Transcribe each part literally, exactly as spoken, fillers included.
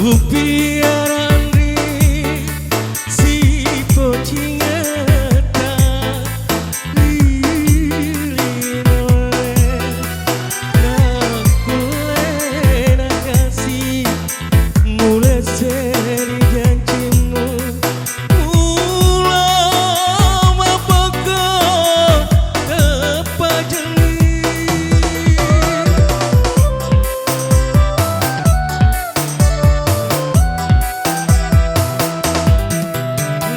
Upiaranri sipocingetta ri linoe, nakkulle nakasi mulesseri jancimmu. Mula mappokko teppa jelli.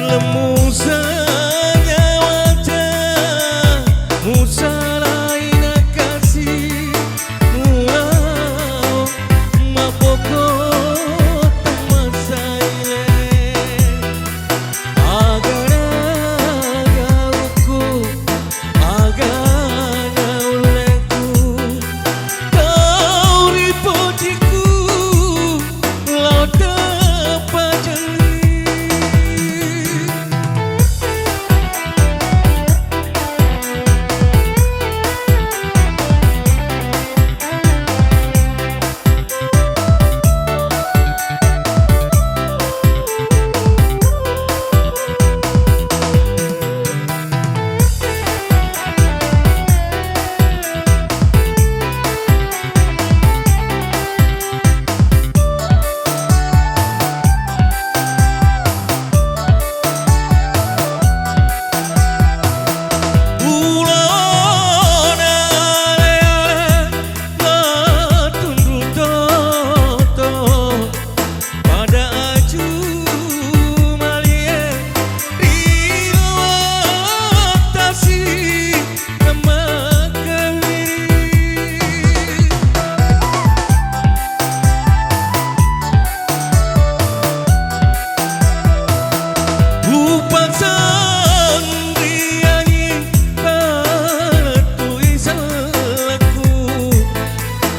Lemmusa nyawata, musalai nakasi. Ulao mappokko temmassaile, agana gaukku, agana ulleku, tau ripojikku lao teppa jelli. Ulana ale-ale natunru toto, pada aju malie ri tasi.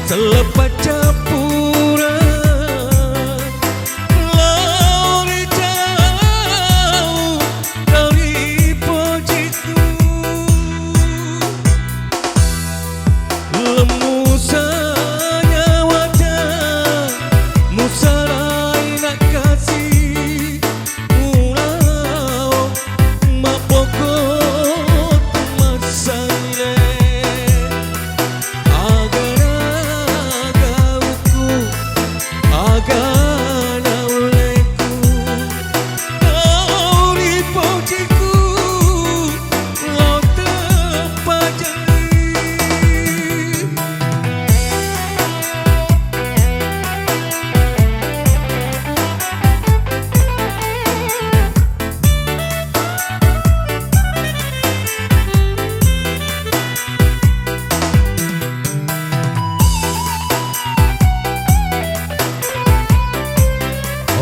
Selleq paccappureng lao ri tau, tau ripojikku. Lemmusa nyawata, musalai nakasi. Ulao mappokko temmassaile, agana gaukku, agana ulleku, tau ripojikku lao teppa jelli.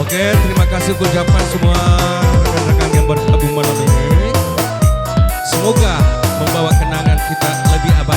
Oke, terima kasih ucapkan semua rekan-rekan yang bergabung malam ini. Semoga membawa kenangan kita lebih abadi.